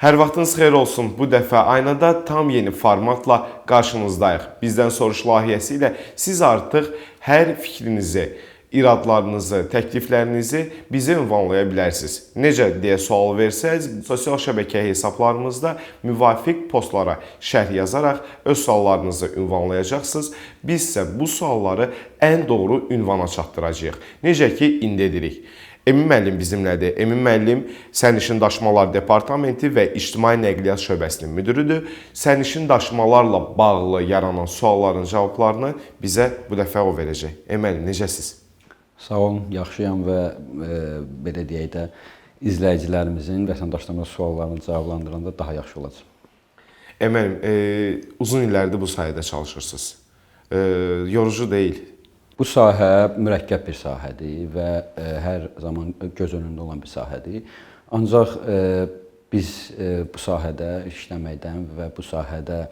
Hər vaxtınız xeyir olsun. Bu dəfə Aynada tam yeni formatla qarşınızdayıq. Bizdən soruş layihəsi ilə siz artıq hər fikrinizi, iradlarınızı, təkliflərinizi bizə ünvanlaya bilərsiniz. Necə deyə sual versəz, sosial şəbəkə hesablarımızda müvafiq postlara şərh yazaraq öz suallarınızı ünvanlayacaqsınız. Biz isə bu sualları ən doğru ünvana çatdıracağıq. Necə ki, indi edirik. Emin müəllim bizimlədir. Emin müəllim Sərnişin Daşımalar Departamenti və İctimai Nəqliyyat şöbəsinin müdiridir. Sərnişin daşımalarla bağlı yaranan sualların cavablarını bizə bu dəfə o verəcək. Emin müəllim, necəsiz? Sağ olun, yaxşıyam və belə deyək də izləyicilərimizin, vətəndaşlarımızın suallarını cavablandıranda daha yaxşı olacaq. Emin müəllim, uzun illərdir bu sahədə çalışırsınız. Yorucu deyil. Bu sahə mürəkkəb bir sahədir və hər zaman göz önündə olan bir sahədir. Ancaq biz bu sahədə işləməkdən və bu sahədə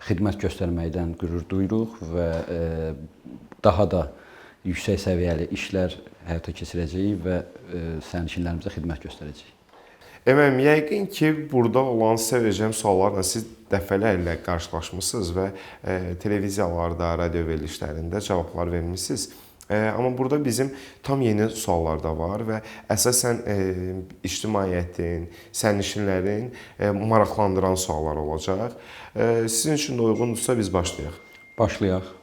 xidmət göstərməkdən qürur duyuruq və daha da yüksək səviyyəli işlər həyata keçirəcəyik və sərnişinlərimizə xidmət göstərəcəyik. Əməm, yəqin ki, burada olan sizə verəcəyim suallarla siz dəfələrlə qarşılaşmısınız və televiziyalarda, radio verilişlərində cavablar vermisiniz. Amma burada bizim tam yeni suallar da var və əsasən ictimaiyyətin, sərnişinlərin maraqlandıran suallar olacaq. Sizin üçün də uyğundursa biz başlayaq. Başlayaq.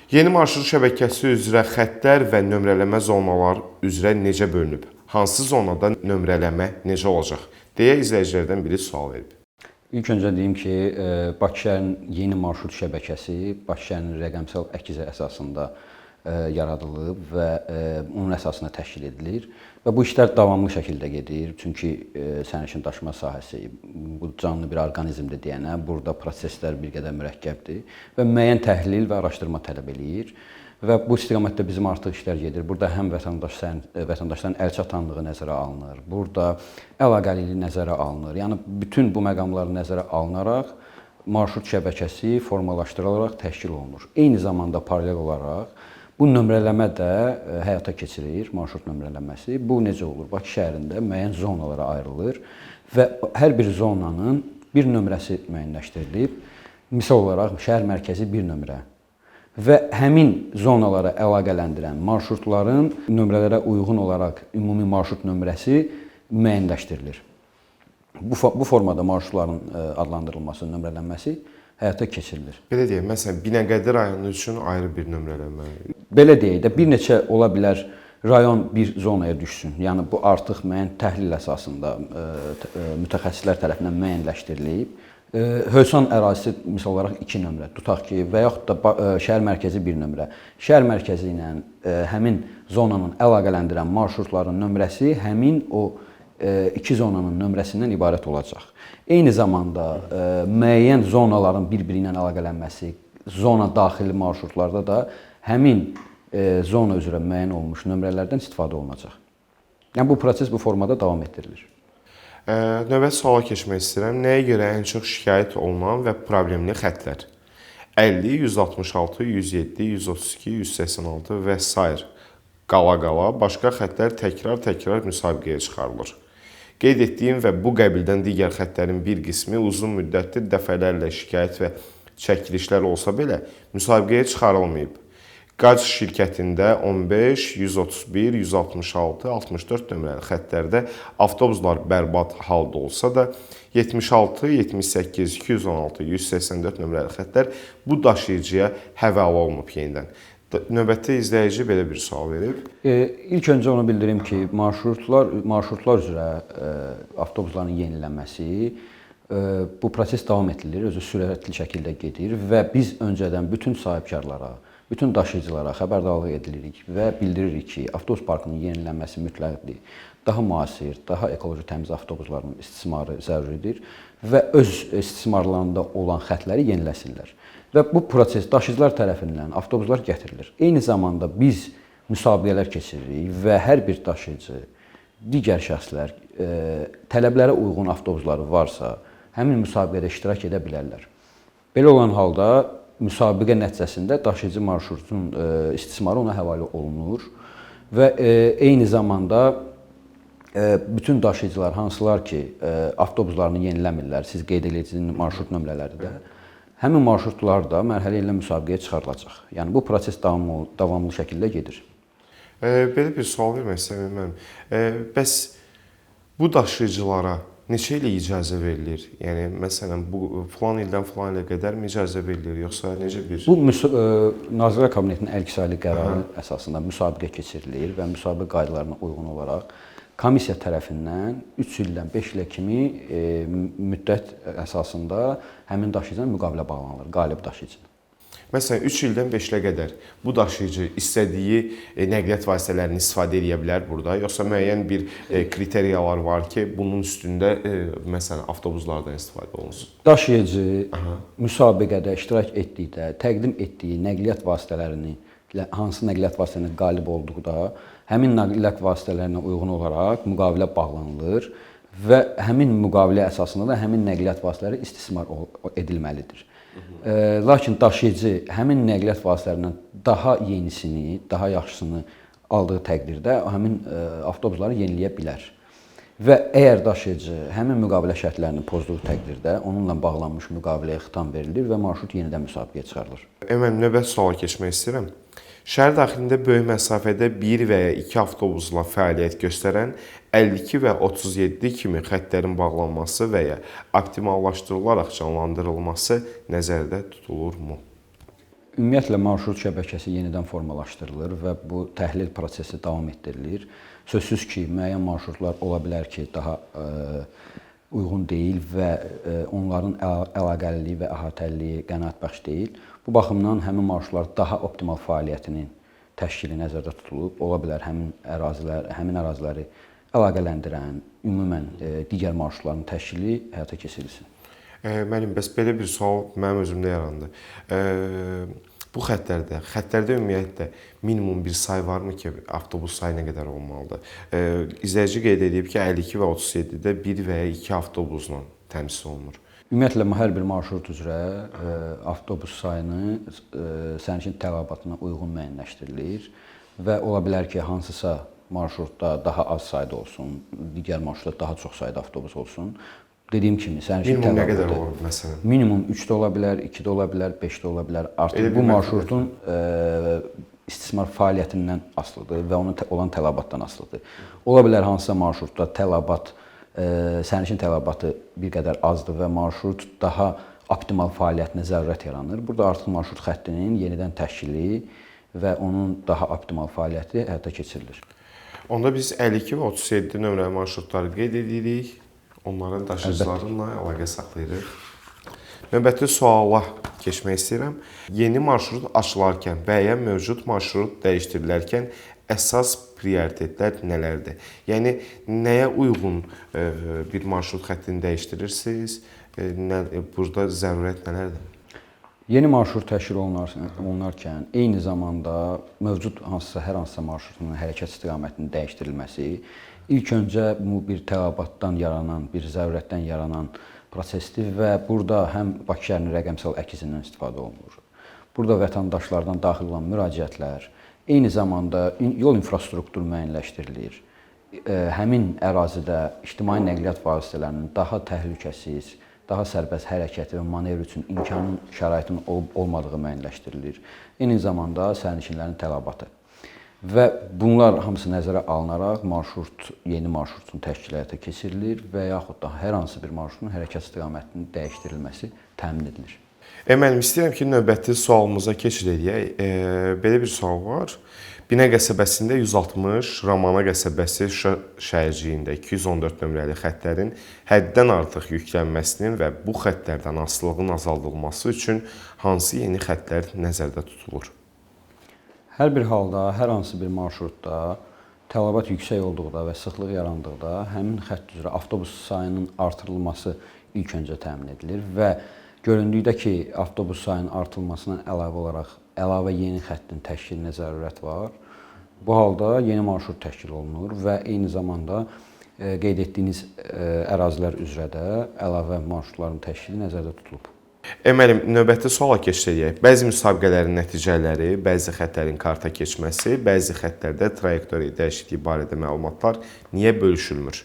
Yeni marşrut şəbəkəsi üzrə xəttlər və nömrələmə zonalar üzrə necə bölünüb? Hansı zonada nömrələmə necə olacaq deyə izləyicilərdən biri sual verib. İlk öncə deyim ki, Bakı şəhərinin yeni marşrut şəbəkəsi Bakı şəhərinin rəqəmsal əkizi əsasında yaradılıb və onun əsasında təşkil edilir və bu işlər davamlı şəkildə gedir. Çünki sərnişin daşıma sahəsi bu canlı bir orqanizmdir deyənə, burada proseslər bir qədər mürəkkəbdir və müəyyən təhlil və araşdırma tələb eləyir. Və bu istiqamətdə bizim artıq işlər gedir. Burada həm vətəndaşların əlçatanlığı nəzərə alınır, burada əlaqəliliyi nəzərə alınır. Yəni bütün bu məqamlar nəzərə alınaraq marşrut şəbəkəsi formalaşdırılaraq təşkil olunur. Eyni zamanda paralel olaraq bu nömrələmə də həyata keçirilir, marşrut nömrələməsi. Bu necə olur? Bakı şəhərində müəyyən zonalara ayrılır və hər bir zonanın bir nömrəsi müəyyənləşdirilib. Misal olaraq şəhər mərkəzi bir nömrə və həmin zonalara əlaqələndirən marşrutların nömrələrə uyğun olaraq ümumi marşrut nömrəsi müəyyənləşdirilir. Bu formada marşrutların adlandırılması, nömrələnməsi həyata keçirilir. Belə deyək, məsələn, Binəqədi rayonu üçün ayrı bir nömrələmə. Belə deyək də, bir neçə ola bilər rayon bir zonaya düşsün. Yəni bu artıq müəyyən təhlil əsasında mütəxəssislər tərəfindən müəyyənləşdirilib. Hövsan ərazisi misal olaraq 2 nömrə tutaq ki, və yaxud da şəhər mərkəzi 1 nömrə. Şəhər mərkəzi ilə həmin zonanın əlaqələndirən marşrutların nömrəsi həmin o iki zonanın nömrəsindən ibarət olacaq. Eyni zamanda müəyyən zonaların bir-biri ilə əlaqələnməsi, zona daxili marşrutlarda da həmin zona üzrə müəyyən olunmuş nömrələrdən istifadə olunacaq. Yəni bu proses bu formada davam etdirilir. Növbəti suala keçmək istəyirəm. Nəyə görə ən çox şikayət olunan və problemli xəttlər? 50, 166, 107, 132, 186 və sair qala-qala başqa xəttlər təkrar-təkrar müsabiqəyə çıxarılır. Qeyd etdiyim və bu qəbildən digər xəttlərin bir qismi uzun müddətdir dəfələrlə şikayət və çəkilişlər olsa belə müsabiqəyə çıxarılmayıb. Qac şirkətində 15, 131, 166, 64 nömrəli xəttlərdə avtobuslar bərbad halda olsa da 76, 78, 216, 184 nömrəli xəttlər bu daşıyıcıya həvalə olunub yenidən. Növbəti izləyici belə bir sual verib. İlk öncə onu bildirim ki, marşrutlar üzrə avtobusların yenilənməsi bu proses davam etdirilir, özü sürətli şəkildə gedir və biz öncədən bütün sahibkarlara, bütün daşıyıcılara xəbərdarlıq edilirik və bildiririk ki, avtobus parkının yenilənməsi mütləqdir. Daha müasir, daha ekoloji təmiz avtobusların istismarı zəruridir və öz istismarlarında olan xətləri yeniləsinlər. Və bu proses daşıyıcılar tərəfindən avtobuslar gətirilir. Eyni zamanda biz müsabiqələr keçiririk və hər bir daşıyıcı, digər şəxslər tələblərə uyğun avtobusları varsa, həmin müsabiqədə iştirak edə bilərlər. Belə olan halda müsabiqə nəticəsində daşıyıcı marşrutun istismarı ona həvalə olunur və eyni zamanda Bütün daşıyıcılar hansılar ki, avtobuslarını yeniləmirlər, siz qeyd eləyəcəyiniz marşrut nömrələri də, həmin marşrutlar da mərhələ ilə müsabiqəyə çıxarılacaq. Yəni bu proses davamlı şəkildə gedir. Belə bir sual vermək istəyirəm mənim. Bəs bu daşıyıcılara neçə illik icazə verilir? Yəni məsələn bu filan ildən filan ilə qədərmi icazə verilir, yoxsa necə bir? Bu Nazirlər Kabinetinin 52 saylı qərarı əsasında müsabiqə keçirilir və müsabiqə qaydalarına uyğun olaraq komissiya tərəfindən 3 ildən 5 ilə kimi müddət əsasında həmin daşıyıcı ilə müqavilə bağlanılır, qalib daşıyıcı. Məsələn, 3 ildən 5 ilə qədər bu daşıyıcı istədiyi nəqliyyat vasitələrini istifadə edə bilər burada, yoxsa müəyyən bir kriteriyalar var ki, bunun üstündə məsələn avtobuslardan istifadə olunsun? Daşıyıcı müsabiqədə iştirak etdikdə təqdim etdiyi nəqliyyat vasitələrini, hansı nəqliyyat vasitələrinə qalib olduqda, həmin nəqliyyat vasitələrinə uyğun olaraq müqavilə bağlanılır və həmin müqavilə əsasında da həmin nəqliyyat vasitələri istismar edilməlidir. Lakin daşıyıcı həmin nəqliyyat vasitələrindən daha yenisini, daha yaxşısını aldığı təqdirdə həmin avtobusları yeniləyə bilər. Və əgər daşıyıcı həmin müqavilə şərtlərini pozduğu təqdirdə onunla bağlanmış müqaviləyə xitam verilir və marşrut yenidən müsabiqəyə çıxarılır. Mən növbəti suala keçmək istəyirəm. Şəhər daxilində böyük məsafədə 1 və ya 2 avtobusla fəaliyyət göstərən 52 və 37 kimi xəttlərin bağlanması və ya optimallaşdırılaraq canlandırılması nəzərdə tutulurmu? Ümumiyyətlə marşrut şəbəkəsi yenidən formalaşdırılır və bu təhlil prosesi davam etdirilir. Sözsüz ki, müəyyən marşrutlar ola bilər ki, daha uyğun deyil və onların əlaqəliliyi və əhatəliliyi qənaətbəxş deyil. Bu baxımdan həmin marşrutlar daha optimal fəaliyyətinin təşkili nəzərdə tutulub. Ola bilər həmin əraziləri əlaqələndirən, ümumən digər marşrutların təşkili həyata keçirilsin. Müəllim, bəs belə bir sual mənim özümdə yarandı. Bu xəttlərdə ümumiyyətlə minimum bir say varmı ki, avtobus sayı nə qədər olmalıdır? İzləyici qeyd edib ki, 52 və 37-də 1 və ya 2 avtobusla təmsil olunur. Ümumiyyətlə, hər bir marşrut üzrə avtobus sayını sərnişin tələbatına uyğun müəyyənləşdirilir və ola bilər ki, hansısa marşrutda daha az sayda olsun, digər marşrutda daha çox sayda avtobus olsun. Dediyim kimi, sərnişin minimum nə qədər olur məsələn? Minimum 3 də ola bilər, 2 də ola bilər, 5 də ola bilər. Artıq bu marşrutun istismar fəaliyyətindən asılıdır və onun olan tələbatdan asılıdır. Ola bilər hansısa marşrutda tələbat, sərnişin tələbatı bir qədər azdır və marşrut daha optimal fəaliyyətinə zərurət yaranır. Burada artıq marşrut xəttinin yenidən təşkili və onun daha optimal fəaliyyəti həyata keçirilir. Onda biz 52 və 37 nömrəli marşrutları qeyd edirik. Onların daşıyıcılarıyla əlaqə saxlayırıq. Növbəti suala keçmək istəyirəm. Yeni marşrut açılarkən və ya mövcud marşrut dəyişdirilərkən əsas prioritetlər nələrdir? Yəni, nəyə uyğun bir marşrut xəttini dəyişdirirsiniz? Burada zərurət nələrdir? Yeni marşrut təşkil olunarkən eyni zamanda mövcud hansısa, hər hansısa marşrutunun hərəkət istiqamətinin dəyişdirilməsi ilk öncə bu bir tələbatdan yaranan, bir zərurətdən yaranan prosesdir və burada həm Bakı şəhərinin rəqəmsal əkizindən istifadə olunur. Burada vətəndaşlardan daxil olan müraciətlər, eyni zamanda yol infrastrukturu müəyyənləşdirilir. Həmin ərazidə ictimai nəqliyyat vasitələrinin daha təhlükəsiz, daha sərbəst hərəkəti və manevr üçün imkanın, şəraitin olub olmadığı müəyyənləşdirilir. Eyni zamanda sərnişinlərin tələbatı. Və bunlar hamısı nəzərə alınaraq marşrut, yeni marşrutun təşkili həyata keçirilir və yaxud da hər hansı bir marşrutun hərəkət istiqamətinin dəyişdirilməsi təmin edilir. Müəllim, istəyirəm ki, növbəti sualımıza keçid eləyək. Belə bir sual var. Binə qəsəbəsində 160, Ramana qəsəbəsi Şuşa şəhərciyində 214 nömrəli xəttlərin həddən artıq yüklənməsinin və bu xəttlərdən asılılığın azaldılması üçün hansı yeni xəttlər nəzərdə tutulur? Hər bir halda, hər hansı bir marşrutda tələbat yüksək olduqda və sıxlıq yarandıqda həmin xətt üzrə avtobus sayının artırılması ilk öncə təmin edilir və göründükdə ki, avtobus sayının artırılmasına əlavə olaraq əlavə yeni xəttin təşkilinə zərurət var. Bu halda yeni marşrut təşkil olunur və eyni zamanda qeyd etdiyiniz ərazilər üzrə də əlavə marşrutların təşkili nəzərdə tutulub. Müəllim, növbəti suala keçsək. Bəzi müsabiqələrin nəticələri, bəzi xəttlərin karta keçməsi, bəzi xəttlərdə trayektoriya dəyişikliyi barədə məlumatlar niyə bölüşülmür?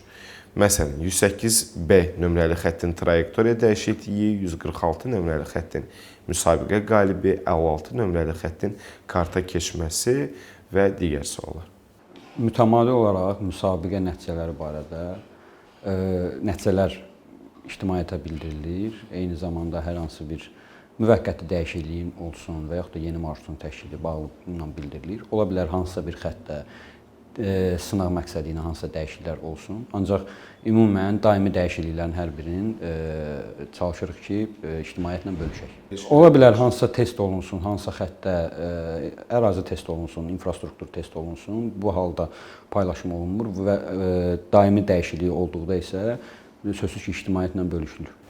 Məsələn, 108B nömrəli xəttin trayektoriya dəyişikliyi, 146 nömrəli xəttin müsabiqə qalibi, 56 nömrəli xəttin karta keçməsi və digər suallar. Mütəmadi olaraq müsabiqə nəticələri barədə nəticələr ictimaiyyətə bildirilir. Eyni zamanda hər hansı bir müvəqqəti dəyişikliyin olsun və yaxud da yeni marşrutun təşkili bağlı bununla bildirilir. Ola bilər hansısa bir xəttdə sınaq məqsədi ilə hansısa dəyişikliklər olsun. Ancaq ümumən daimi dəyişikliklərin hər birinin çalışırıq ki, ictimaiyyətlə bölüşək. Ola bilər hansısa test olunsun, hansısa xəttdə ərazi test olunsun, infrastruktur test olunsun. Bu halda paylaşım olunmur və daimi dəyişikliyi olduqda isə sözsüz ki, ictimaiyyətlə bölüşülür.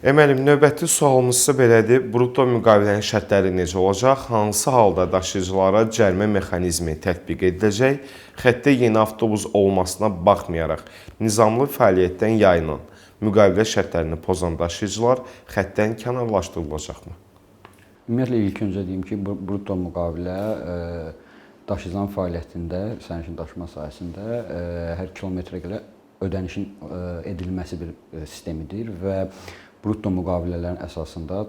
Müəllim, növbəti sualımız isə belədir. Brutto müqavilənin şərtləri necə olacaq? Hansı halda daşıyıcılara cərimə mexanizmi tətbiq ediləcək? Xəttdə yeni avtobus olmasına baxmayaraq, nizamlı fəaliyyətdən yayınan, müqavilə şərtlərini pozan daşıyıcılar xəttdən kənarlaşdırılacaqmı? Ümumiyyətlə, ilk öncə deyim ki, brutto müqavilə daşıyıcıların fəaliyyətində, sərnişin daşıma sahəsində hər kilometrə görə ödənişin edilməsi bir sistemidir və brutto müqavilələrin əsasında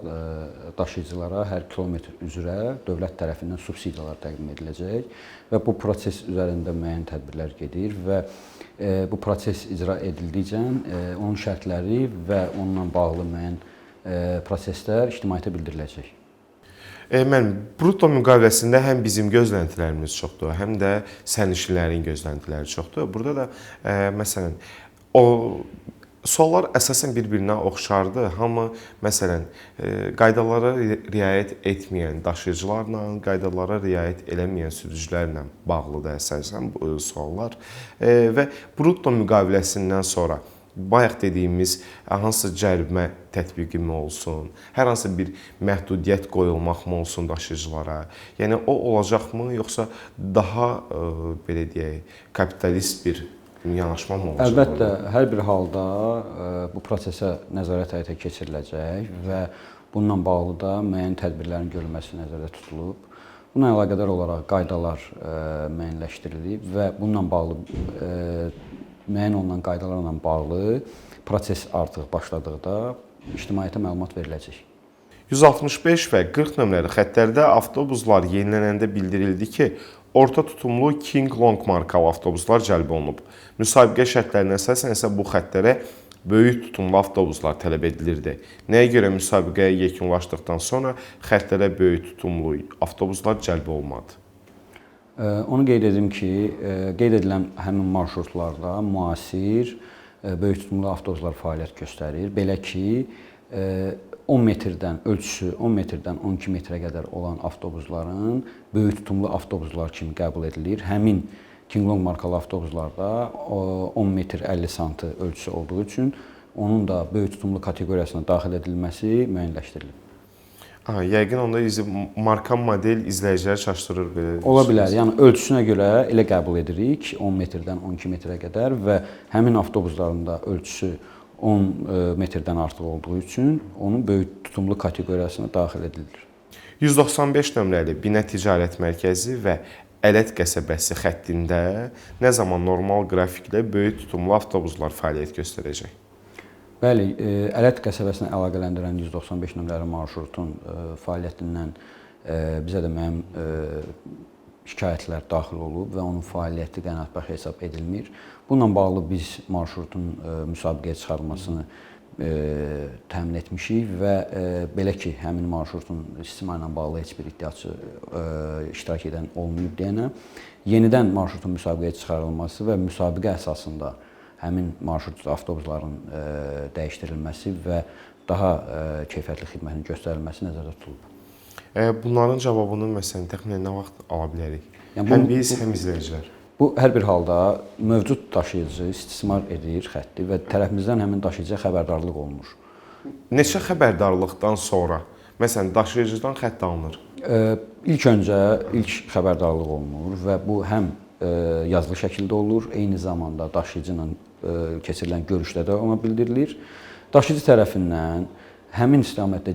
daşıyıcılara hər kilometr üzrə dövlət tərəfindən subsidiyalar təqdim ediləcək və bu proses üzərində müəyyən tədbirlər gedir və bu proses icra edildikcə onun şərtləri və onunla bağlı müəyyən proseslər ictimaiyyətə bildiriləcək. Müəllim, brutto müqaviləsində həm bizim gözləntilərimiz çoxdur, həm də sərnişinlərin gözləntiləri çoxdur. Burada da məsələn, o suallar əsasən bir-birinə oxşardır. Hamı məsələn, qaydalara riayət etməyən daşıyıcılarla, qaydalara riayət eləməyən sürücülərlə bağlıdır əsasən bu suallar. Və brutto müqaviləsindən sonra bayaq dediyimiz hansısa cərimə tətbiqi mi olsun, hər hansı bir məhdudiyyət qoyulmaqmı olsun daşıyıcılara? Yəni o olacaqmı, yoxsa daha belə deyək, kapitalist bir yanaşma mı olacaq? Əlbəttə, hər bir halda bu prosesə nəzarət həyata keçiriləcək və bununla bağlı da müəyyən tədbirlərin görülməsi nəzərdə tutulub. Bununla əlaqədar olaraq qaydalar müəyyənləşdirilib və bununla bağlı müəyyən olunan qaydalarla bağlı proses artıq başladıqda ictimaiyyətə məlumat veriləcək. 165 və 40 nömrəli xəttlərdə avtobuslar yenilənəndə bildirildi ki, orta tutumlu King Long markalı avtobuslar cəlb olunub. Müsabiqə şərtlərinə əsasən isə bu xəttlərə böyük tutumlu avtobuslar tələb edilirdi. Nəyə görə müsabiqəyə yekunlaşdıqdan sonra xəttlərə böyük tutumlu avtobuslar cəlb olunmadı? Onu qeyd edim ki, qeyd edilən həmin marşrutlarda müasir böyük tutumlu avtobuslar fəaliyyət göstərir. Belə ki, 10 metrdən ölçüsü 10 metrdən 12 metrə qədər olan avtobusların böyük tutumlu avtobuslar kimi qəbul edilir. Həmin King Long markalı avtobuslarda 10 metr 50 santı ölçüsü olduğu üçün onun da böyük tutumlu kateqoriyasına daxil edilməsi müəyyənləşdirilib. Aha, yəqin onda marka model izləyiciləri çaşdırır belə. Ola bilər. Yəni ölçüsünə görə elə qəbul edirik 10 metrdən 12 metrə qədər və həmin avtobusların da ölçüsü 10 metrdən artıq olduğu üçün onun böyük tutumlu kateqoriyasına daxil edilir. 195 nömrəli Binə Ticarət Mərkəzi və Ələt qəsəbəsi xəttində nə zaman normal qrafiklə böyük tutumlu avtobuslar fəaliyyət göstərəcək? Bəli, Ələt qəsəbəsinə əlaqələndirən 195 nömrəli marşrutun fəaliyyətindən bizə də müəyyən şikayətlər daxil olub və onun fəaliyyəti qənaətbəxş hesab edilmir. Bununla bağlı biz marşrutun müsabiqəyə çıxarılmasını təmin etmişik və belə ki, həmin marşrutun istismarı ilə bağlı heç bir iddiaçı iştirak edən olmayıb deyənə, yenidən marşrutun müsabiqəyə çıxarılması və müsabiqə əsasında həmin marşrut avtobusların dəyişdirilməsi və daha keyfiyyətli xidmətin göstərilməsi nəzərdə tutulub. Bunların cavabını məsələn təxminən nə vaxt ala bilərik? Yəni, həm biz, həm izləyicilər. Bu hər bir halda mövcud daşıyıcı istismar edir xətti və tərəfimizdən həmin daşıyıcıya xəbərdarlıq olunur. Neçə xəbərdarlıqdan sonra məsələn daşıyıcıdan xətt alınır? İlk öncə ilk xəbərdarlıq olunur və bu həm yazılı şəkildə olur, eyni zamanda daşıyıcı ilə keçirilən görüşdə də ona bildirilir. Daşıyıcı tərəfindən Həmin istiqamətdə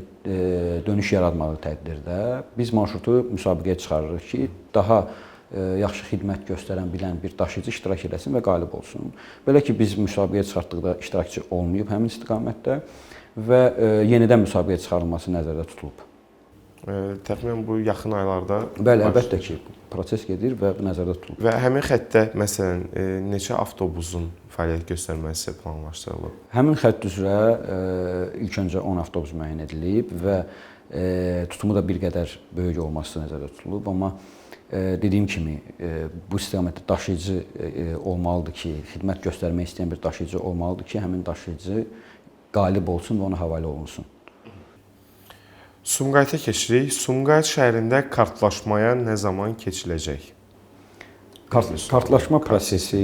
dönüş yaratmadığı təqdirdə biz marşrutu müsabiqəyə çıxarırıq ki, daha yaxşı xidmət göstərən bilən bir daşıyıcı iştirak eləsin və qalib olsun. Belə ki, biz müsabiqəyə çıxartdıqda iştirakçı olmayıb həmin istiqamətdə və yenidən müsabiqəyə çıxarılması nəzərdə tutulub. Təxminən bu yaxın aylarda. Bəli, əlbəttə ki, proses gedir və nəzərdə tutulub. Və həmin xəttdə məsələn neçə avtobusun fəaliyyət göstərməsi planlaşdırılıb? Həmin xətt üzrə ilk öncə 10 avtobus müəyyən edilib və tutumu da bir qədər böyük olması nəzərdə tutulub, amma dediyim kimi bu istiqamətdə daşıyıcı olmalıdır ki, xidmət göstərmək istəyən bir daşıyıcı olmalıdır ki, həmin daşıyıcı qalib olsun və ona həvalə olunsun. Sumqayıta keçirik. Sumqayıt şəhərində kartlaşmaya nə zaman keçiləcək? Kartlaşma prosesi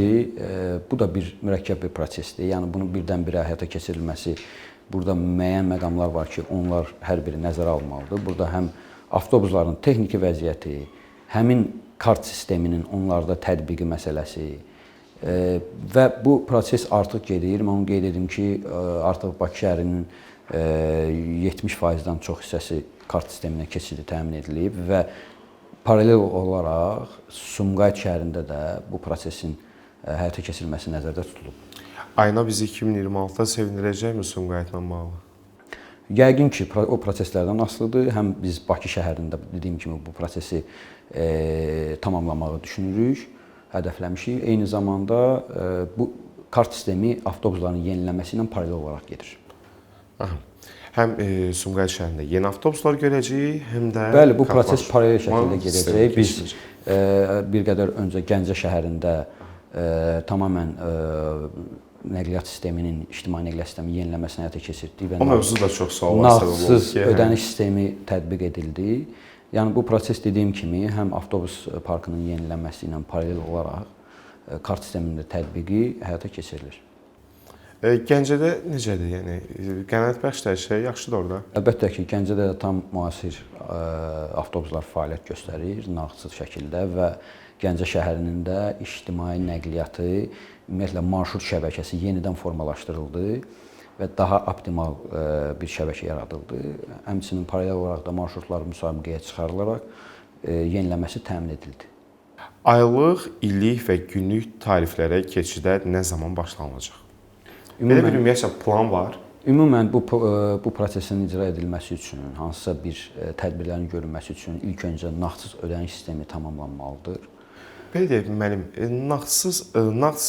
bu da bir mürəkkəb bir prosesdir. Yəni bunun birdən-birə həyata keçirilməsi, burada müəyyən məqamlar var ki, onlar hər biri nəzərə alınmalıdır. Burada həm avtobusların texniki vəziyyəti, həmin kart sisteminin onlarda tətbiqi məsələsi və bu proses artıq gedir. Mən onu qeyd edim ki, artıq Bakı şəhərinin 70%-dən çox hissəsi kart sisteminə keçidi təmin edilib və paralel olaraq Sumqayıt şəhərində də bu prosesin həyata keçirilməsi nəzərdə tutulub. Ayna bizi 2026-da sevindirəcəkmi Sumqayıtla bağlı? Yəqin ki, o proseslərdən asılıdır. Həm biz Bakı şəhərində dediyim kimi bu prosesi tamamlamağı düşünürük, hədəfləmişik. Eyni zamanda bu kart sistemi avtobusların yenilənməsi ilə paralel olaraq gedir. Aha. Həm Sumqayıt şəhərində yeni avtobuslar görəcəyik, həm də bəli, bu proses paralel şəkildə gedəcək. Biz bir qədər öncə Gəncə şəhərində tamamilə nəqliyyat sisteminin, ictimai nəqliyyat sisteminin yenilənməsini həyata keçirdik və o mövzu da çox suallar səbəb oldu ki, nağdsız ödəniş sistemi tətbiq edildi. Yəni bu proses dediyim kimi həm avtobus parkının yenilənməsi ilə paralel olaraq kart sisteminin də tətbiqi həyata keçirilir. Gəncədə necədir? Yəni qənaətbəxş dəyişiklik yaxşıdır orada. Əlbəttə ki, Gəncədə də tam müasir avtobuslar fəaliyyət göstərir nağdsız şəkildə və Gəncə şəhərinin də ictimai nəqliyyatı, ümumiyyətlə marşrut şəbəkəsi yenidən formalaşdırıldı və daha optimal bir şəbəkə yaradıldı. Həmçinin paralel olaraq da marşrutlar müsabiqəyə çıxarılaraq yenilənməsi təmin edildi. Aylıq, illik və günlük tariflərə keçidə nə zaman başlanılacaq? Belə bir ümumiyyətlə plan var. Ümumən bu prosesin icra edilməsi üçün, hansısa bir tədbirlərin görülməsi üçün ilk öncə nağdsız ödəniş sistemi tamamlanmalıdır. Belə deyək, müəllim, nağd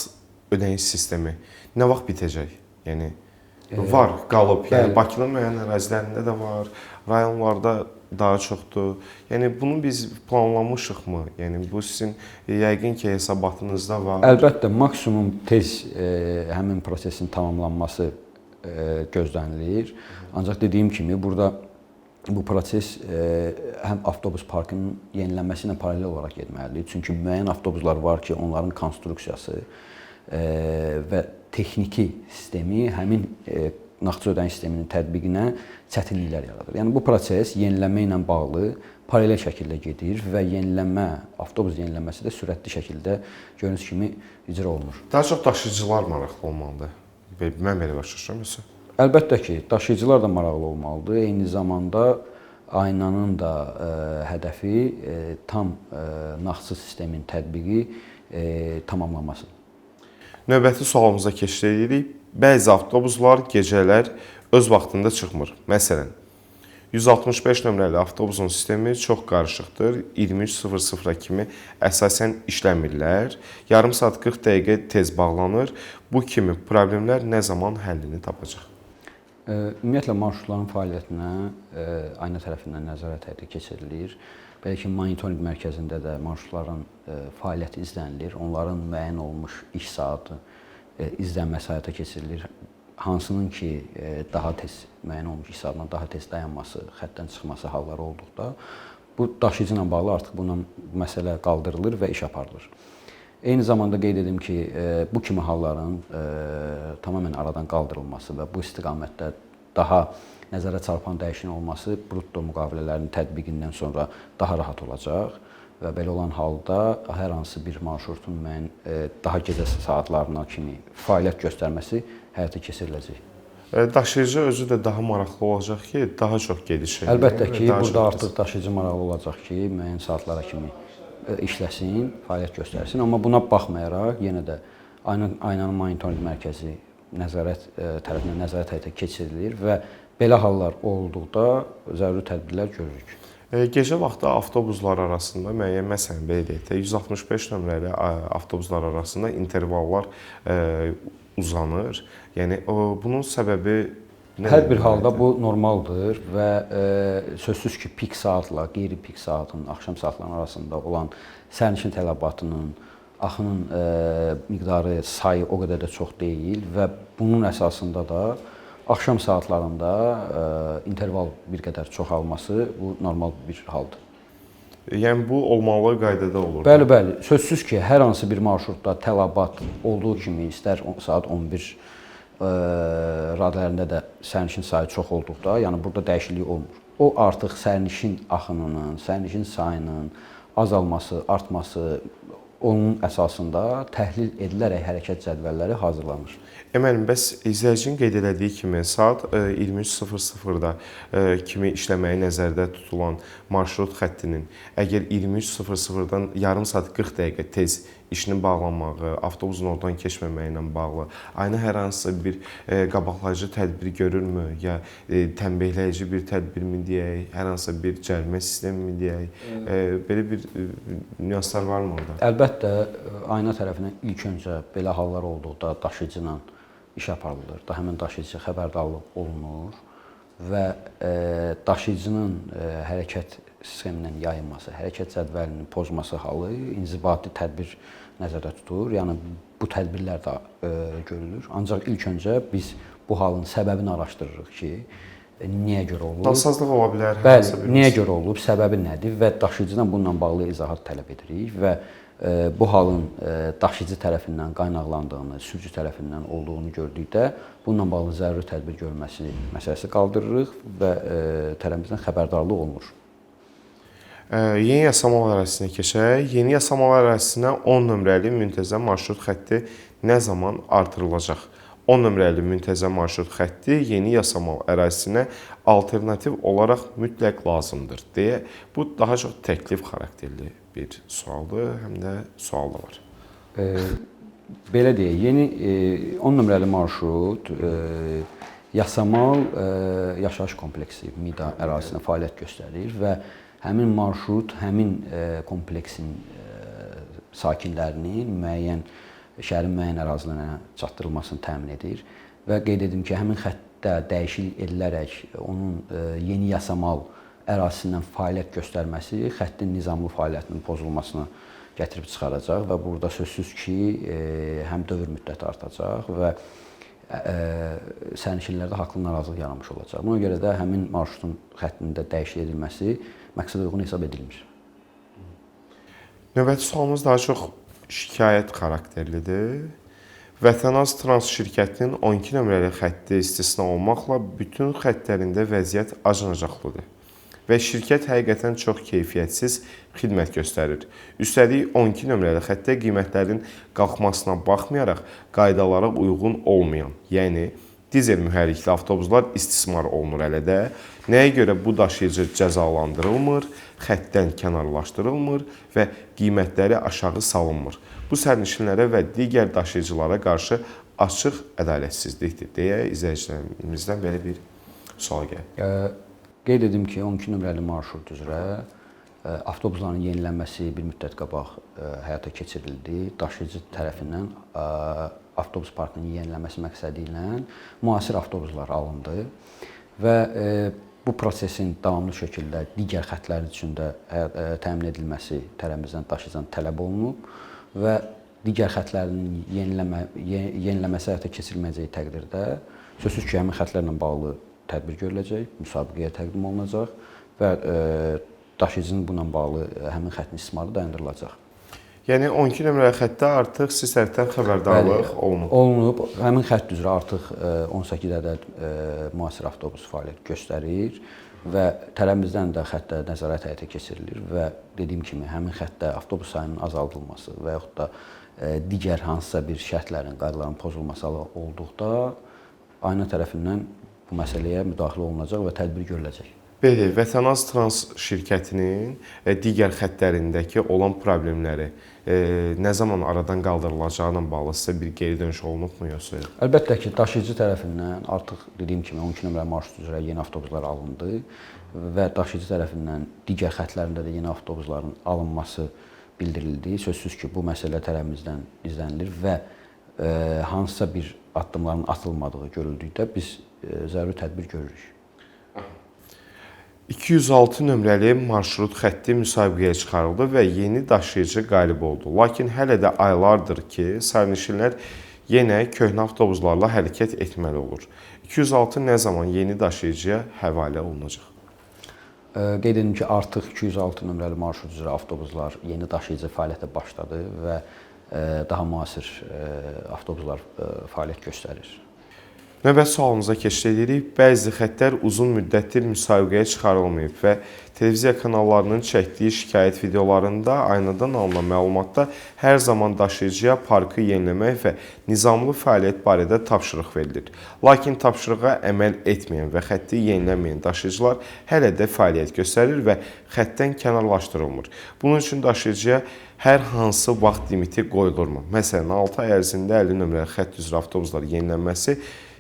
ödəniş sistemi nə vaxt bitəcək? Yəni var, qalıb. Yəni Bakının müəyyən ərazilərində də var, rayonlarda daha çoxdur. Yəni bunu biz planlamışıqmı? Yəni bu sizin yəqin ki, hesabatınızda var. Əlbəttə, maksimum tez həmin prosesin tamamlanması gözlənilir. Ancaq dediyim kimi burada bu proses həm avtobus parkının yenilənməsi ilə paralel olaraq getməlidir. Çünki müəyyən avtobuslar var ki, onların konstruksiyası və texniki sistemi həmin nağdsız ödəniş sisteminin tətbiqinə çətinliklər yaradır. Yəni bu proses yenilənmə ilə bağlı paralel şəkildə gedir və yenilənmə, avtobus yenilənməsi də sürətli şəkildə gördüyünüz kimi icra olunur. Daha çox daşıyıcılar maraqlı olmalıdır. Mən belə başa düşürəm yoxsa? Əlbəttə ki, daşıyıcılar da maraqlı olmalıdır. Eyni zamanda aynanın da hədəfi tam nağdsız sistemin tətbiqi tamamlanmasıdır. Növbəti sualımıza keçid edirik. Bəzi avtobuslar gecələr öz vaxtında çıxmır. Məsələn, 165 nömrəli avtobusun sistemi çox qarışıqdır. 23:00-a kimi əsasən işləmirlər. Yarım saat 40 dəqiqə tez bağlanır. Bu kimi problemlər nə zaman həllini tapacaq? Ümumiyyətlə marşrutların fəaliyyətinə ayna tərəfindən nəzarət həyata keçirilir. Belə ki, monitorinq mərkəzində də marşrutların fəaliyyəti izlənilir. Onların müəyyən olunmuş iş saatı izlənməsi həyata keçirilir. Hansının ki, daha tez müəyyən olunmuş iş saatından daha tez dayanması, xəttdən çıxması halları olduqda bu daşıyıcı ilə bağlı artıq buna məsələ qaldırılır və iş aparılır. Eyni zamanda qeyd edim ki, bu kimi halların tamamilə aradan qaldırılması və bu istiqamətdə daha nəzərə çarpan dəyişikliyin olması brutto müqavilələrinin tətbiqindən sonra daha rahat olacaq və belə olan halda hər hansı bir marşrutun müəyyən daha gecə saatlarına kimi fəaliyyət göstərməsi həyata keçiriləcək. Daşıyıcı özü də daha maraqlı olacaq ki, daha çox gediş eləyir. Əlbəttə ki, burada artıq daşıyıcı maraqlı olacaq ki, müəyyən saatlara kimi işləsin, fəaliyyət göstərsin. Amma buna baxmayaraq yenə də aynanın monitorinq mərkəzi nəzarət tərəfindən nəzarət həyata keçirilir və belə hallar olduqda zəruri tədbirlər görürük. Gecə vaxtı avtobuslar arasında müəyyən, məsələn, belə deyək də, 165 nömrəli avtobuslar arasında intervallar uzanır. Yəni bunun səbəbi nə? Hər bir halda bu normaldır və sözsüz ki, pik saatla qeyri-pik saatın, axşam saatlarının arasında olan sərnişin tələbatının axının miqdarı, sayı o qədər də çox deyil və bunun əsasında da axşam saatlarında interval bir qədər çoxalması bu normal bir haldır. Yəni bu olmalı qaydada olur. Bəli, bəli. Sözsüz ki, hər hansı bir marşrutda tələbat olduğu kimi istər saat 11 radələrində də sərnişin sayı çox olduqda, yəni burada dəyişiklik olmur. O artıq sərnişin axınının, sərnişin sayının azalması, artması onun əsasında təhlil edilərək hərəkət cədvəlləri hazırlanır. Müəllim, bəs izləyicinin qeyd elədiyi kimi saat 23:00-da kimi işləməyi nəzərdə tutulan marşrut xəttinin əgər 23:00-dan yarım saat 40 dəqiqə tez işinin bağlanmağı, avtobusun oradan keçməməyi ilə bağlı ayna hər hansısa bir qabaqlayıcı tədbir görürmü, ya tənbihləyici bir tədbirmi deyək, hər hansısa bir cərimə sistemi deyək, belə bir nüanslar varmı orada? Əlbəttə, ayna tərəfindən ilk öncə belə hallar olduqda daşıyıcı ilə iş aparılır. Da həmin daşıyıcı xəbərdarlıq olunur və daşıyıcının hərəkət sxemindən yayınması, hərəkət cədvəlinin pozması halı inzibati tədbir nəzərdə tutur. Yəni bu tədbirlər də görülür. Ancaq ilk öncə biz bu halın səbəbini araşdırırıq ki, niyə görə olub? Nasazlıq ola bilər. Bəli, niyə görə olub, səbəbi nədir və daşıyıcıdan bununla bağlı izahat tələb edirik və bu halın daşıyıcı tərəfindən qaynaqlandığını, sürücü tərəfindən olduğunu gördükdə bununla bağlı zəruri tədbir görülməsi məsələsi qaldırırıq və tərəfimizdən xəbərdarlıq olunur. Yeni Yasamal ərazisinə keçək. Yeni Yasamal ərazisinə 10 nömrəli müntəzəm marşrut xətti nə zaman artırılacaq? 10 nömrəli müntəzəm marşrut xətti Yeni Yasamal ərazisinə alternativ olaraq mütləq lazımdır deyə. Bu daha çox təklif xarakterli bir sualdır, həm də sual da var. Belə deyək, yeni 10 nömrəli marşrut Yasamal yaşayış kompleksi Mida ərazisində fəaliyyət göstərir və həmin marşrut həmin kompleksin sakinlərinin müəyyən şəhərin müəyyən ərazilərinə çatdırılmasını təmin edir və qeyd edim ki, həmin xəttdə dəyişiklik edilərək onun Yeni Yasamal ərazisindən fəaliyyət göstərməsi xəttin nizamlı fəaliyyətinin pozulmasına gətirib çıxaracaq və burada sözsüz ki, həm dövr müddəti artacaq və sərnişinlərdə haqlı narazılıq yaranmış olacaq. Buna görə də həmin marşrutun xəttində dəyişiklik edilməsi məqsədə uyğun hesab edilmir. Növbəti sualımız daha çox şikayət xarakterlidir. Vətənaz Trans şirkətinin 12 nömrəli xətti istisna olmaqla bütün xəttlərində vəziyyət acınacaqlıdır və şirkət həqiqətən çox keyfiyyətsiz xidmət göstərir. Üstəlik 12 nömrəli xəttdə qiymətlərin qalxmasına baxmayaraq qaydalara uyğun olmayan, yəni dizel mühərrikli avtobuslar istismar olunur hələ də. Nəyə görə bu daşıyıcı cəzalandırılmır, xəttdən kənarlaşdırılmır və qiymətləri aşağı salınmır? Bu sərnişinlərə və digər daşıyıcılara qarşı açıq ədalətsizlikdir deyə izləyicilərimizdən belə bir sual gəlir. Qeyd edim ki, 12 nömrəli marşrut üzrə avtobusların yenilənməsi bir müddət qabaq həyata keçirildi. Daşıyıcı tərəfindən avtobus parkının yenilənməsi məqsədi ilə müasir avtobuslar alındı və bu prosesin davamlı şəkildə digər xətlər üçün də təmin edilməsi tərəfimizdən daşıyıcıdan tələb olunub və digər xətlərin yeniləməsi həyata keçirilməyəcəyi təqdirdə sözsüz ki, həmin xətlərlə bağlı tədbir görüləcək, müsabiqəyə təqdim olunacaq və daşıyıcının bununla bağlı həmin xəttin istismarı dayandırılacaq. Yəni 12 nömrəli xəttdə artıq siz tərəfdən xəbərdarlıq olunub. Olunub. Həmin xətt üzrə artıq 18 ədəd müasir avtobus fəaliyyət göstərir və tərəfimizdən də xəttə nəzarət həyata keçirilir və dediyim kimi həmin xəttdə avtobus sayının azaldılması və yaxud da digər hansısa bir şərtlərin, qaydaların pozulması olduqda Ayna tərəfindən bu məsələyə müdaxilə olunacaq və tədbir görüləcək. Belə, Vətənaz Trans şirkətinin digər xəttlərindəki olan problemləri nə zaman aradan qaldırılacağı ilə bağlı sizə bir geri dönüş olunubmu yoxsa yox? Əlbəttə ki, daşıyıcı tərəfindən artıq dediyim kimi 12 nömrəli marşrut üzrə yeni avtobuslar alındı və daşıyıcı tərəfindən digər xəttlərində də yeni avtobusların alınması bildirildi. Sözsüz ki, bu məsələ tərəfimizdən izlənilir və hansısa bir addımların atılmadığı görüldükdə biz zəruri tədbir görürük. 206 nömrəli marşrut xətti müsabiqəyə çıxarıldı və yeni daşıyıcı qalib oldu. Lakin hələ də aylardır ki, sərnişinlər yenə köhnə avtobuslarla hərəkət etməli olur. 206 nə zaman yeni daşıyıcıya həvalə olunacaq? Qeyd edim ki, artıq 206 nömrəli marşrut üzrə avtobuslar yeni daşıyıcı fəaliyyətə başladı və daha müasir avtobuslar fəaliyyət göstərir. Növbəti sualımıza keçid edirik. Bəzi xəttlər uzun müddətdir müsabiqəyə çıxarılmayıb və televiziya kanallarının çəkdiyi şikayət videolarında aynadan alınan məlumatda hər zaman daşıyıcıya parkı yeniləmək və nizamlı fəaliyyət barədə tapşırıq verilir. Lakin tapşırığa əməl etməyən və xətti yeniləməyən daşıyıcılar hələ də fəaliyyət göstərir və xəttdən kənarlaşdırılmır. Bunun üçün daşıyıcıya hər hansı vaxt limiti qoyulurmu? Məsələn, 6 ay ərzində 50 nömrəli xətt üzrə avtobuslar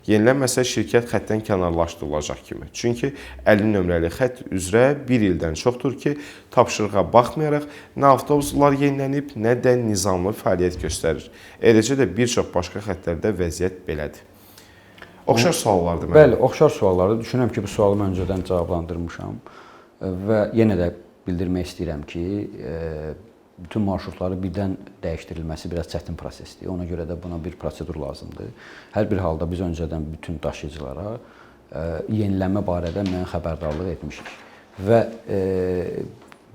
yenilənməsə şirkət xəttdən kənarlaşdırılacaq kimi. Çünki 50 nömrəli xətt üzrə bir ildən çoxdur ki, tapşırığa baxmayaraq nə avtobuslar yenilənib, nə də nizamlı fəaliyyət göstərir. Eləcə də bir çox başqa xəttlərdə vəziyyət belədir. Oxşar suallardır mənim. Bəli, oxşar suallardır. Düşünürəm ki, bu sualı mən öncədən cavablandırmışam və yenə də bildirmək istəyirəm ki, bütün marşrutları birdən dəyişdirilməsi biraz çətin prosesdir. Ona görə də buna bir prosedur lazımdır. Hər bir halda biz öncədən bütün daşıyıcılara yenilənmə barədə müəyyən xəbərdarlıq etmişik. Və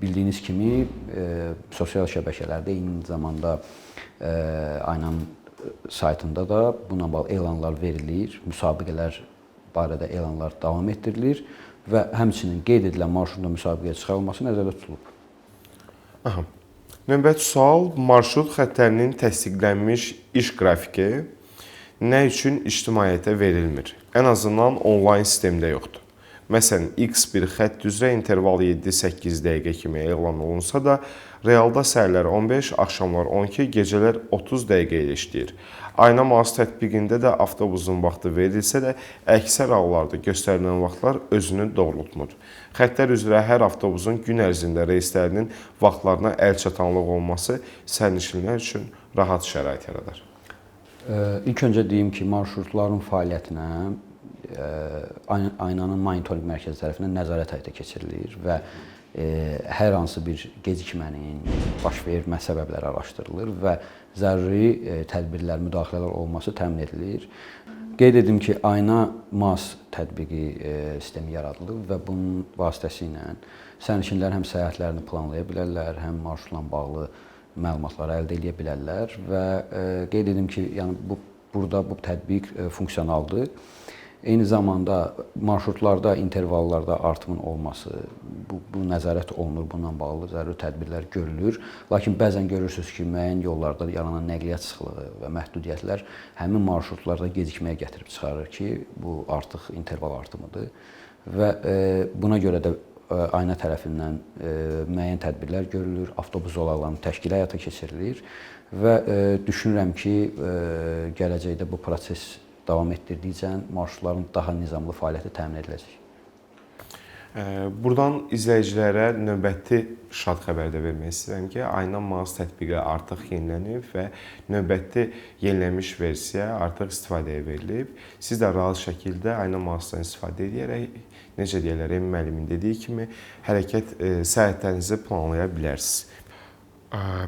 bildiyiniz kimi sosial şəbəkələrdə eyni zamanda Aynanın saytında da bununla bağlı elanlar verilir, müsabiqələr barədə elanlar davam etdirilir və həmçinin qeyd edilən marşrutun müsabiqəyə çıxarılması nəzərdə tutulub. Aha. Növbəti sual, marşrut xəttlərinin təsdiqlənmiş iş qrafiki nə üçün ictimaiyyətə verilmir? Ən azından onlayn sistemdə yoxdur. Məsələn, X bir xətt üzrə interval 7-8 dəqiqə kimi elan olunsa da, realda səhərlər 15, axşamlar 12, gecələr 30 dəqiqə ilə işləyir. Ayna MaaS tətbiqində də avtobusun vaxtı verilsə də, əksər hallarda göstərilən vaxtlar özünü doğrultmur. Xəttlər üzrə hər avtobusun gün ərzində reyslərinin vaxtlarına əlçatanlıq olması sərnişinlər üçün rahat şərait yaradar. İlk öncə deyim ki, marşrutların fəaliyyətinə Aynanın monitorinq mərkəzi tərəfindən nəzarət həyata keçirilir və hər hansı bir gecikmənin baş vermə səbəbləri araşdırılır və zəruri tədbirlər, müdaxilələr olması təmin edilir. Qeyd edim ki, Ayna MaaS tətbiqi sistemi yaradılıb və bunun vasitəsilə sərnişinlər həm səyahətlərini planlaya bilərlər, həm marşrutla bağlı məlumatları əldə edə bilərlər və qeyd edim ki, yəni burada bu tətbiq funksionaldır. Eyni zamanda marşrutlarda, intervallarda artımın olması, bu nəzarət olunur, bununla bağlı zəruri tədbirlər görülür. Lakin bəzən görürsünüz ki, müəyyən yollarda yaranan nəqliyyat sıxlığı və məhdudiyyətlər həmin marşrutlarda gecikməyə gətirib çıxarır ki, bu artıq interval artımıdır. Və buna görə də Ayna tərəfindən müəyyən tədbirlər görülür, avtobus zolaqlarının təşkili həyata keçirilir və düşünürəm ki, gələcəkdə bu proses davam etdirdikcə marşrutların daha nizamlı fəaliyyəti təmin ediləcək. Buradan izləyicilərə növbəti şad xəbər də vermək istəyirəm ki, Ayna MaaS tətbiqi artıq yenilənib və növbəti yenilənmiş versiya artıq istifadəyə verilib. Siz də rahat şəkildə Ayna MaaS-dan istifadə edərək, necə deyirlər, Emin müəllimin dediyi kimi, hərəkət səyahətlərinizi planlaya bilərsiniz.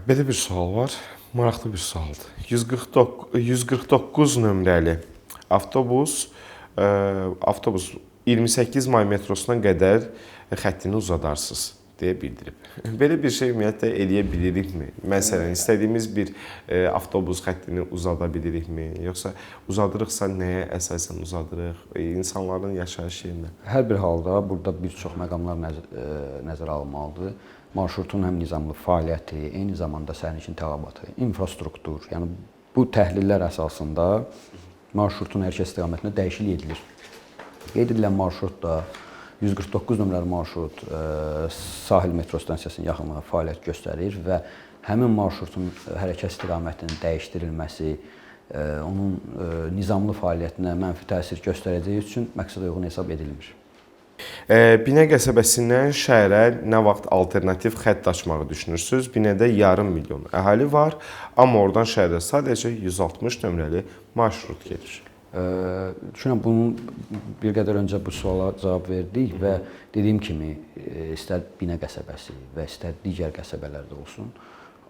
Belə bir sual var, maraqlı bir sualdır. 149 nömrəli avtobus 28 may metrosuna qədər xəttini uzadarsınız deyə bildirib. Belə bir şey ümumiyyətlə eləyə bilirikmi? Məsələn, istədiyimiz bir avtobus xəttini uzada bilirikmi? Yoxsa uzadırıqsa nəyə əsasən uzadırıq? İnsanların yaşayış yerinə. Hər bir halda burada bir çox məqamlar nəzərə alınmalıdır. Marşrutun həm nizamlı fəaliyyəti, eyni zamanda sərnişin tələbatı, infrastruktur, yəni bu təhlillər əsasında marşrutun hərəkət istiqamətində dəyişiklik edilir. Qeyd edilən marşrut da 149 nömrəli marşrut sahil metro stansiyasının yaxınlığında fəaliyyət göstərir və həmin marşrutun hərəkət istiqamətinin dəyişdirilməsi onun nizamlı fəaliyyətinə mənfi təsir göstərəcəyi üçün məqsədə uyğun hesab edilmir. Binə qəsəbəsindən şəhərə nə vaxt alternativ xətt açmağı düşünürsüz? Binədə yarım milyon əhali var, amma oradan şəhərə sadəcə 160 nömrəli marşrut gedir. Düşünürəm bunun bir qədər öncə bu suala cavab verdik və dediyim kimi istər Binə qəsəbəsi və istər digər qəsəbələrdə olsun,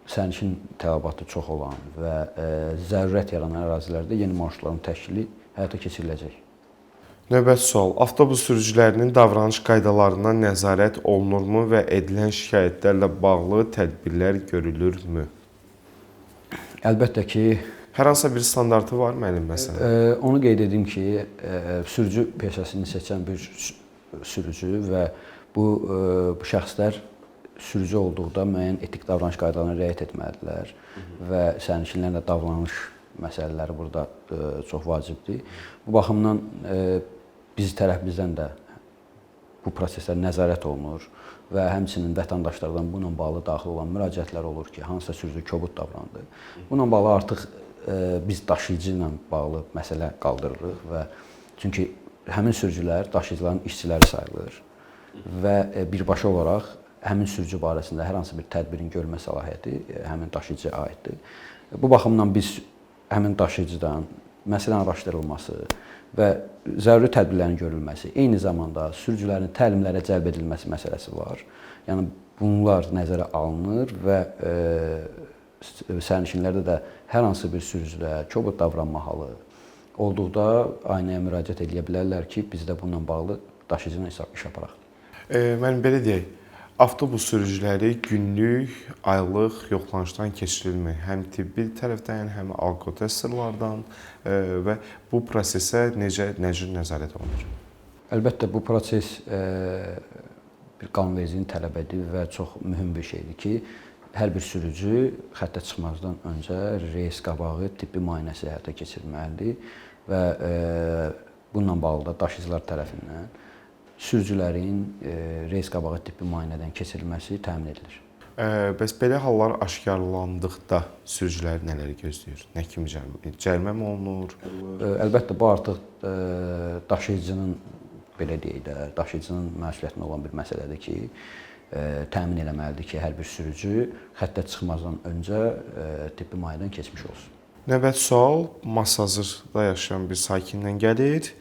sərnişin tələbatı çox olan və zərurət yaranan ərazilərdə yeni marşrutların təşkili həyata keçiriləcək. Növbəti sual. Avtobus sürücülərinin davranış qaydalarına nəzarət olunurmu və edilən şikayətlərlə bağlı tədbirlər görülürmü? Əlbəttə ki, hər hansısa bir standartı var müəllim məsələn? Onu qeyd edim ki, sürücü peşəsini seçən bir sürücü və bu şəxslər sürücü olduqda müəyyən etik davranış qaydalarına riayət etməlidirlər və sərnişinlərlə davranış məsələləri burada çox vacibdir. Bu baxımdan biz tərəfimizdən də bu proseslər nəzarət olunur və həmçinin vətəndaşlardan bununla bağlı daxil olan müraciətlər olur ki, hansısa sürücü kobud davrandı. Bununla bağlı artıq biz daşıyıcı ilə bağlı məsələ qaldırırıq və çünki həmin sürücülər daşıyıcıların işçiləri sayılır və birbaşa olaraq həmin sürücü barəsində hər hansı bir tədbirin görülmə səlahiyyəti həmin daşıyıcıya aiddir. Bu baxımdan biz həmin daşıyıcıdan məsələnin araşdırılması və zəruri tədbirlərin görülməsi, eyni zamanda sürücülərin təlimlərə cəlb edilməsi məsələsi var. Yəni bunlar nəzərə alınır və sərnişinlərdə də hər hansı bir sürücüdə kobud davranma halı olduqda aynaya müraciət edə bilərlər ki, biz də bununla bağlı daşıyıcı ilə iş aparaq. Mən belə deyək, avtobus sürücüləri günlük, aylıq yoxlanışdan keçirilmir. Həm tibbi tərəfdən, həm alkotesterlardan və bu prosesə necə nəzarət olunur? Əlbəttə, bu proses bir qanunvericiliyin tələbidir və çox mühüm bir şeydir ki, hər bir sürücü xəttə çıxmazdan öncə reys qabağı tibbi müayinəsi həyata keçirməlidir və bununla bağlı da daşıyıcılar tərəfindən sürücülərin reys qabağı tibbi müayinədən keçirilməsi təmin edilir. Bəs belə hallar aşkarlandıqda sürücülər nələri gözləyir? Nə kimi cərimə mi olunur? Əlbəttə, bu artıq daşıyıcının, belə deyək də, daşıyıcının məsuliyyətində olan bir məsələdir ki, təmin eləməlidir ki, hər bir sürücü xəttə çıxmazdan öncə tibbi müayinədən keçmiş olsun. Növbəti sual Masazırda yaşayan bir sakindən gəlir.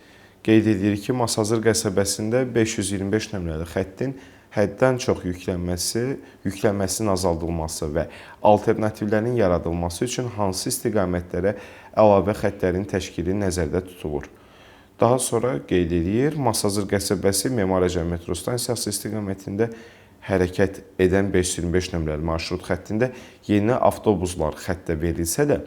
Qeyd edir ki, Masazır qəsəbəsində 525 nömrəli xəttin həddən çox yüklənməsinin azaldılması və alternativlərin yaradılması üçün hansı istiqamətlərə əlavə xəttlərin təşkili nəzərdə tutulur? Daha sonra qeyd edir, Masazır qəsəbəsi Memar Əcəmi metro stansiyası istiqamətində hərəkət edən 525 nömrəli marşrut xəttində yeni avtobuslar xəttə verilsə də,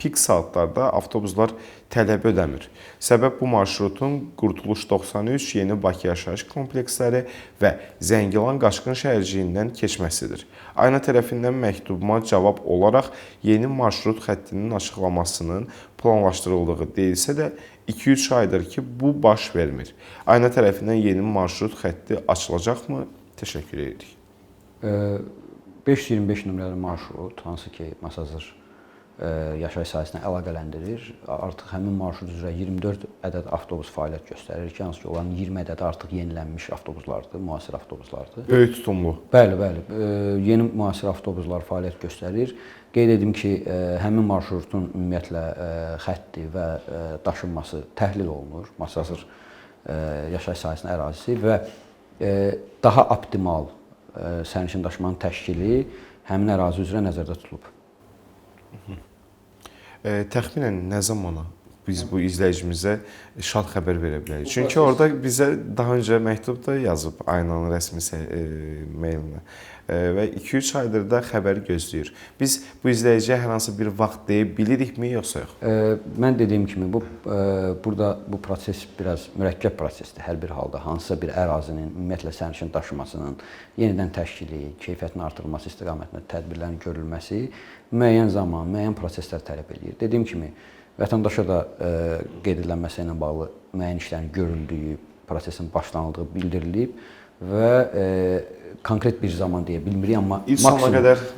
pik saatlarda avtobuslar tələb ödəmir. Səbəb bu marşrutun Qurtuluş 93, Yeni Bakı yaşayış kompleksləri və Zəngilan Qaçqın şəhərciyindən keçməsidir. Ayna tərəfindən məktubuma cavab olaraq yeni marşrut xəttinin açıqlamasının planlaşdırıldığı deyilsə də 2-3 aydır ki, bu baş vermir. Ayna tərəfindən yeni marşrut xətti açılacaqmı? Təşəkkür edirik. 525 nömrəli marşrut, hansı ki, Masazır yaşayış sahəsinə əlaqələndirir. Artıq həmin marşrut üzrə 24 ədəd avtobus fəaliyyət göstərir ki, hansı ki, onların 20 ədədi artıq yenilənmiş avtobuslardır, müasir avtobuslardır. Böyük tutumlu. Bəli, bəli. Yeni müasir avtobuslar fəaliyyət göstərir. Qeyd edim ki, həmin marşrutun ümumiyyətlə xətti və daşınması təhlil olunur, Masazır yaşayış sahəsinin ərazisi və daha optimal sərnişin daşımanın təşkili həmin ərazi üzrə nəzərdə tutulub. Təxminən nə zamana biz bu izləyicimizə şad xəbər verə bilərik? Çünki orada bizə daha öncə məktub da yazıb Aynanın rəsmi mailinə və 2-3 aydır da xəbər gözləyir. Biz bu izləyiciyə hər hansı bir vaxt deyə bilirikmi, yoxsa yox? Mən dediyim kimi, burada bu proses biraz mürəkkəb prosesdir. Hər bir halda hansısa bir ərazinin, ümumiyyətlə sərnişin daşımasının yenidən təşkili, keyfiyyətinin artırılması istiqamətində tədbirlərin görülməsi müəyyən zaman, müəyyən proseslər tələb eləyir. Dediyim kimi, Vətəndaşa da qeyd edilən məsələ ilə bağlı müəyyən işlərin görüldüyü, prosesin başlanıldığı bildirilib və konkret bir zaman deyə bilmirik, amma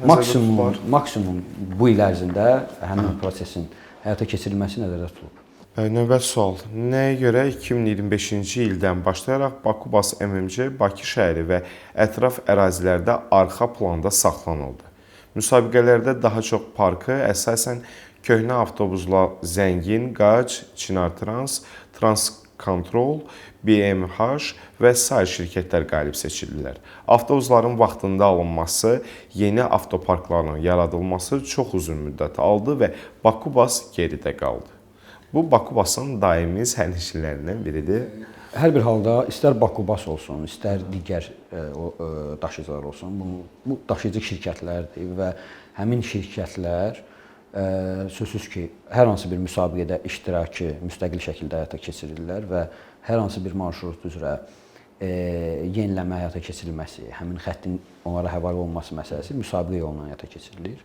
maksimum bu il ərzində həmin prosesin həyata keçirilməsi nəzərdə tutulub. Növbəti sual. Nəyə görə 2025-ci ildən başlayaraq Bakubas MMC Bakı şəhəri və ətraf ərazilərdə arxa planda saxlanıldı? Müsabiqələrdə daha çox parkı əsasən köhnə avtobusla zəngin, Qac, Çinar Trans, Transkontrol, BMH və sair şirkətlər qalib seçildilər. Avtobusların vaxtında alınması, yeni avtoparkların yaradılması çox uzun müddət aldı və Bakubas geridə qaldı. Bu Bakubasın daimi sərnişinlərindən biridir. Hər bir halda istər Bakubas olsun, istər digər daşıyıcılar olsun, bu daşıyıcı şirkətlərdir və həmin şirkətlər sözsüz ki, hər hansı bir müsabiqədə iştirakı müstəqil şəkildə həyata keçirirlər və hər hansı bir marşrut üzrə yeniləmə həyata keçirilməsi, həmin xəttin onlara həvalə olunması məsələsi müsabiqə yolla həyata keçirilir.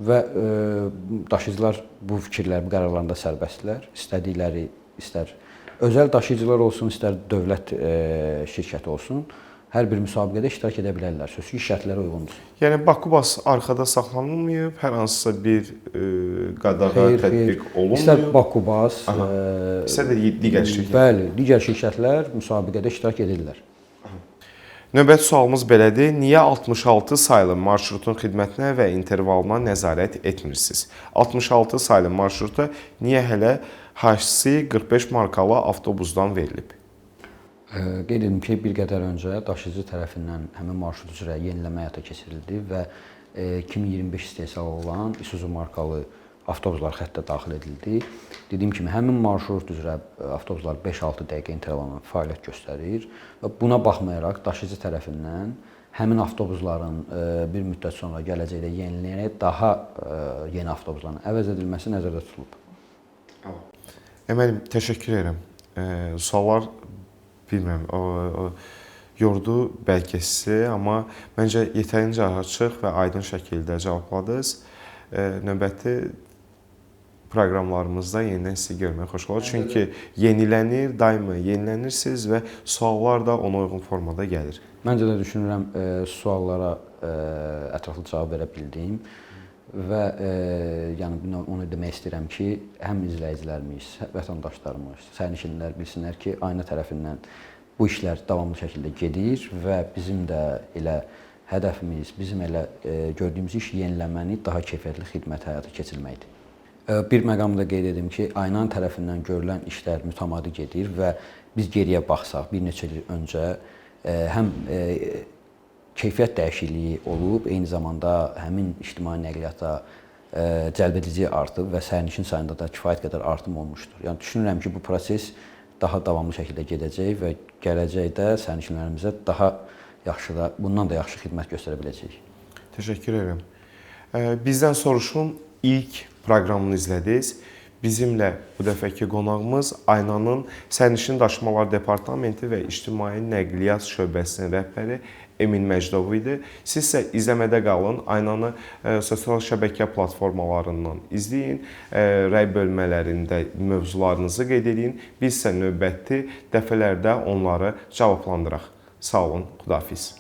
Və daşıyıcılar bu fikirlər, bu qərarlarında sərbəstdirlər. İstədikləri, istər özəl daşıyıcılar olsun, istər dövlət şirkəti olsun, hər bir müsabiqədə iştirak edə bilərlər. Sözsüz ki, şərtlərə uyğundur. Yəni Bakubas arxada saxlanılmayıb, hər hansısa bir qadağa tətbiq olunmayıb. İstər Bakubas, istər də digər şirkətlər. Bəli, digər şirkətlər müsabiqədə iştirak edirlər. Növbəti sualımız belədir. Niyə 66 saylı marşrutun xidmətinə və intervalına nəzarət etmirsiniz? 66 saylı marşruta niyə hələ HC45 markalı avtobusdan verilib? Qeyd edim ki, bir qədər öncə daşıyıcı tərəfindən həmin marşrut üzrə yeniləmə həyata keçirildi və 2025 istehsal olan Isuzu markalı avtobuslar xəttə daxil edildi. Dediyim kimi, həmin marşrut üzrə avtobuslar 5-6 dəqiqə intervalla fəaliyyət göstərir və buna baxmayaraq daşıyıcı tərəfindən həmin avtobusların bir müddət sonra gələcəkdə yenilənərək daha yeni avtobusların əvəz edilməsi nəzərdə tutulub. Əməlim, təşəkkür edirəm. Suallar bilmirəm, yordu bəlkə sizi, amma məncə yetərincə açıq və aydın şəkildə cavabladınız. Növbəti proqramlarımızda yenidən sizi görmək xoş olar. Çünki yenilənir, daima yenilənirsiniz və suallar da ona uyğun formada gəlir. Məncə də düşünürəm, suallara ətraflı cavab verə bildim və yəni onu demək istəyirəm ki, həm izləyicilərimiz, vətəndaşlarımız, sərnişinlər bilsinlər ki, Ayna tərəfindən bu işlər davamlı şəkildə gedir və bizim də elə hədəfimiz, bizim elə gördüyümüz iş yeniləməni daha keyfiyyətli xidmət həyata keçirməkdir. Bir məqamı da qeyd edim ki, Aynanın tərəfindən görülən işlər mütəmadi gedir və biz geriyə baxsaq, bir neçə il öncə həm keyfiyyət dəyişikliyi olub, eyni zamanda həmin ictimai nəqliyyata cəlbediciliyi artıb və sərnişin sayında da kifayət qədər artım olmuşdur. Yəni düşünürəm ki, bu proses daha davamlı şəkildə gedəcək və gələcəkdə sərnişinlərimizə daha yaxşı da, bundan da yaxşı xidmət göstərə biləcəyik. Təşəkkür edirəm. Bizdən soruşun ilk proqramını izlədiniz. Bizimlə bu dəfəki qonağımız Aynanın Sərnişin Daşımalar Departamenti və İctimai Nəqliyyat Şöbəsinin rəhbəri Emin Məcdov idi. Siz isə izləmədə qalın. Aynanı sosial şəbəkə platformalarından izləyin. Rəy bölmələrində mövzularınızı qeyd edin. Biz isə növbəti dəfələrdə onları cavablandıraq. Sağ olun, Xudahafiz.